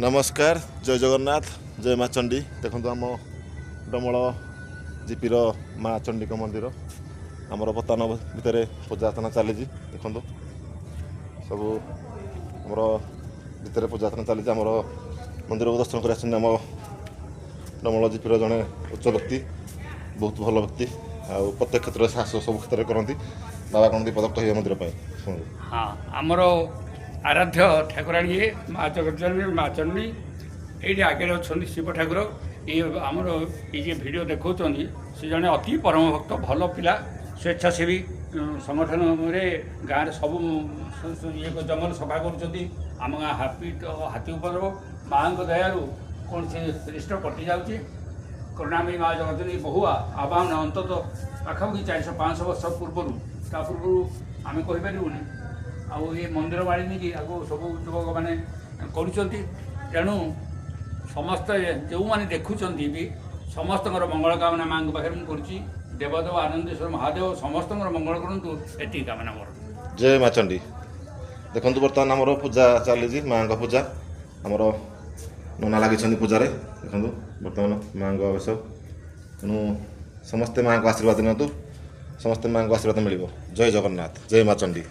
ନମସ୍କାର, ଜୟ ଜଗନ୍ନାଥ, ଜୟ ମା ଚଣ୍ଡୀ। ଦେଖନ୍ତୁ, ଆମ ଡମଳ ଜିପିର ମା ଚଣ୍ଡୀଙ୍କ ମନ୍ଦିର। ଆମର ବର୍ତ୍ତମାନ ଭିତରେ ପୂଜା ଅର୍ଚ୍ଚନା ଚାଲିଛି। ଦେଖନ୍ତୁ, ସବୁ ଆମର ଭିତରେ ପୂଜା ଅର୍ଚ୍ଚନା ଚାଲିଛି। ଆମର ମନ୍ଦିରକୁ ଦର୍ଶନ କରି ଆସିଛନ୍ତି ଆମ ଡମଳ ଜିପିର ଜଣେ ଉଚ୍ଚ ବ୍ୟକ୍ତି, ବହୁତ ଭଲ ବ୍ୟକ୍ତି ଆଉ ପ୍ରତ୍ୟେକ କ୍ଷେତ୍ରରେ ସାହସ ସବୁ କ୍ଷେତ୍ରରେ କରନ୍ତି। ବାବା କ'ଣ 2 ପଦ କହିବେ ମନ୍ଦିର ପାଇଁ, ଶୁଣନ୍ତୁ। ହଁ, ଆମର ଆରାଧ୍ୟ ଠାକୁରାଣୀ ଇଏ ମା ଜଗତଜନନୀ ମା ଚଣ୍ଡୀ। ଏଇଠି ଆଗରେ ଅଛନ୍ତି ଶିବ ଠାକୁର। ଇଏ ଆମର ଏଇ ଯିଏ ଭିଡ଼ିଓ ଦେଖାଉଛନ୍ତି, ସେ ଜଣେ ଅତି ପରମ ଭକ୍ତ, ଭଲ ପିଲା, ସ୍ୱେଚ୍ଛାସେବୀ ସଂଗଠନରେ ଗାଁରେ ସବୁ ଇଏ ଜଙ୍ଗଲ ସଫା କରୁଛନ୍ତି। ଆମ ଗାଁ ହାପି ହାତୀ ଉପଦ୍ରବ, ମାଆଙ୍କ ଦୟାରୁ କୌଣସି ରିଷ୍ଟ କଟିଯାଉଛି। କରୁଣାମୟୀ ମା ଜଗତଜନନୀ ବହୁ ଆବାହନ, ଅନ୍ତତଃ ପାଖାପାଖି 400-500 ବର୍ଷ ପୂର୍ବରୁ, ତା ପୂର୍ବରୁ ଆମେ କହିପାରିବୁନି। ଆଉ ଏ ମନ୍ଦିର ମାଳିନୀକି ଆକୁ ସବୁ ଯୁବକମାନେ କରୁଛନ୍ତି। ତେଣୁ ସମସ୍ତେ ଯେଉଁମାନେ ଦେଖୁଛନ୍ତି ବି, ସମସ୍ତଙ୍କର ମଙ୍ଗଳ କାମନା ମାଆଙ୍କ ପାଖରେ ମୁଁ କରୁଛି। ଦେବଦେବ ଆନନ୍ଦେଶ୍ୱର ମହାଦେବ ସମସ୍ତଙ୍କର ମଙ୍ଗଳ କରନ୍ତୁ, ଏତିକି କାମନା ମୋର। ଜୟ ମା ଚଣ୍ଡୀ। ଦେଖନ୍ତୁ, ବର୍ତ୍ତମାନ ଆମର ପୂଜା ଚାଲିଛି, ମାଆଙ୍କ ପୂଜା। ଆମର ନନା ଲାଗିଛନ୍ତି ପୂଜାରେ। ଦେଖନ୍ତୁ ବର୍ତ୍ତମାନ ମାଆଙ୍କ ବେଶ। ତେଣୁ ସମସ୍ତେ ମାଆଙ୍କ ଆଶୀର୍ବାଦ ନିଅନ୍ତୁ, ସମସ୍ତେ ମାଆଙ୍କ ଆଶୀର୍ବାଦ ମିଳିବ। ଜୟ ଜଗନ୍ନାଥ, ଜୟ ମା ଚଣ୍ଡୀ।